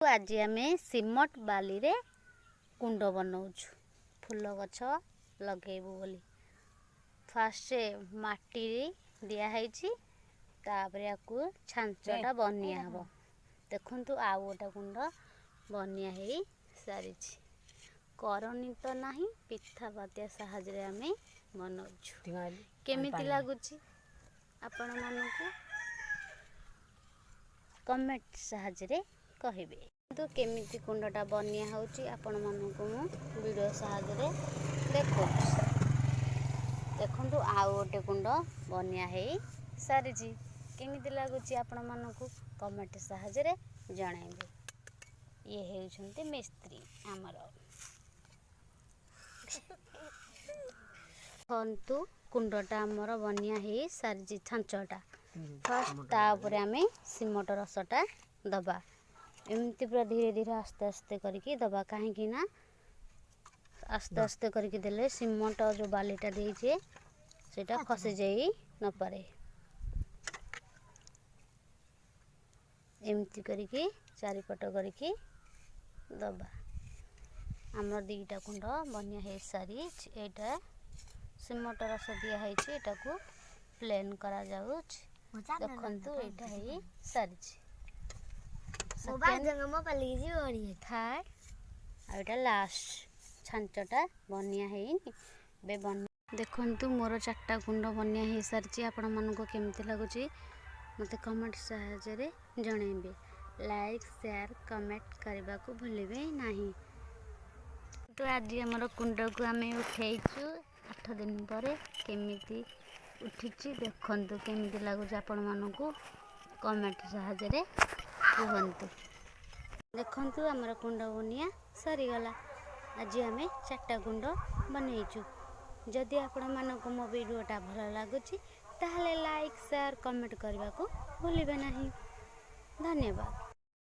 ଆଜି ଆମେ ସିମେଣ୍ଟ ବାଲିରେ କୁଣ୍ଡ ବନାଉଛୁ ଫୁଲ ଗଛ ଲଗେଇବୁ ବୋଲି। ଫାଷ୍ଟ ମାଟି ଦିଆହେଇଛି, ତାପରେ ୟାକୁ ଛାଞ୍ଚଟା ବନିଆ ହେବ। ଦେଖନ୍ତୁ, ଆଉ ଗୋଟେ କୁଣ୍ଡ ବନିଆ ହେଇ ସାରିଛି। କରନି ତ ନାହିଁ, ପିଥା ପାତିଆ ସାହାଯ୍ୟରେ ଆମେ ବନାଉଛୁ। କେମିତି ଲାଗୁଛି ଆପଣମାନଙ୍କୁ କମେଣ୍ଟ ସାହାଯ୍ୟରେ କହିବେ। କିନ୍ତୁ କେମିତି କୁଣ୍ଡଟା ବନିଆ ହେଉଛି, ଆପଣମାନଙ୍କୁ ମୁଁ ଭିଡ଼ିଓ ସାହାଯ୍ୟରେ ଦେଖାଉଛି। ଦେଖନ୍ତୁ, ଆଉ ଗୋଟେ କୁଣ୍ଡ ବନିଆ ହେଇ ସାରିଛି। କେମିତି ଲାଗୁଛି ଆପଣମାନଙ୍କୁ କମେଣ୍ଟ ସାହାଯ୍ୟରେ ଜଣାଇବେ। ଇଏ ହେଉଛନ୍ତି ମିସ୍ତ୍ରୀ ଆମର। ଦେଖନ୍ତୁ, କୁଣ୍ଡଟା ଆମର ବନିଆ ହେଇ ସାରିଛି, ଛାଞ୍ଚଟା ଫାଷ୍ଟ। ତାପରେ ଆମେ ସିମେଣ୍ଟ ରସଟା ଦେବା। ଏମିତି ପୁରା ଧୀରେ ଧୀରେ, ଆସ୍ତେ ଆସ୍ତେ କରିକି ଦେବା। କାହିଁକି ନା ଆସ୍ତେ ଆସ୍ତେ କରିକି ଦେଲେ ସିମେଣ୍ଟ ଯେଉଁ ବାଲିଟା ଦେଇଛେ, ସେଇଟା ଖସିଯାଇ ନପାରେ। ଏମିତି କରିକି ଚାରିପଟ କରିକି ଦେବା। ଆମର 2ଟା କୁଣ୍ଡ ବନିଆ ହେଇସାରିଛି। ଏଇଟା ସିମେଣ୍ଟ ରସ ଦିଆହେଇଛି, ଏଇଟାକୁ ପ୍ଲେନ୍ କରାଯାଉଛି। ଦେଖନ୍ତୁ, ଏଇଟା ହେଇ ସାରିଛି। ସେକେଣ୍ଡ, ଥାର୍ଡ଼ ଆଉ ଏଇଟା ଲାଷ୍ଟ ଛାଞ୍ଚଟା ବନିଆ ହେଇନି ଏବେ ବନି। ଦେଖନ୍ତୁ, ମୋର ଚାରିଟା କୁଣ୍ଡ ବନିଆ ହେଇସାରିଛି। ଆପଣମାନଙ୍କୁ କେମିତି ଲାଗୁଛି, ମୋତେ କମେଣ୍ଟ ସାହାଯ୍ୟରେ ଜଣାଇବେ। ଲାଇକ୍, ସେୟାର, କମେଣ୍ଟ କରିବାକୁ ଭୁଲିବେ ନାହିଁ। ତ ଆଜି ଆମର କୁଣ୍ଡକୁ ଆମେ ଉଠେଇଛୁ 8 ଦିନ ପରେ। କେମିତି ଉଠିଛି ଦେଖନ୍ତୁ। କେମିତି ଲାଗୁଛି ଆପଣମାନଙ୍କୁ କମେଣ୍ଟ ସାହାଯ୍ୟରେ କୁହନ୍ତୁ। ଦେଖନ୍ତୁ, ଆମର କୁଣ୍ଡ ବୁନିଆ ସରିଗଲା। ଆଜି ଆମେ ଚାରିଟା କୁଣ୍ଡ ବନେଇଛୁ। ଯଦି ଆପଣମାନଙ୍କୁ ମୋ ଭିଡ଼ିଓଟା ଭଲ ଲାଗୁଛି, ତାହେଲେ ଲାଇକ୍, ସେୟାର, କମେଣ୍ଟ କରିବାକୁ ଭୁଲିବେ ନାହିଁ। ଧନ୍ୟବାଦ।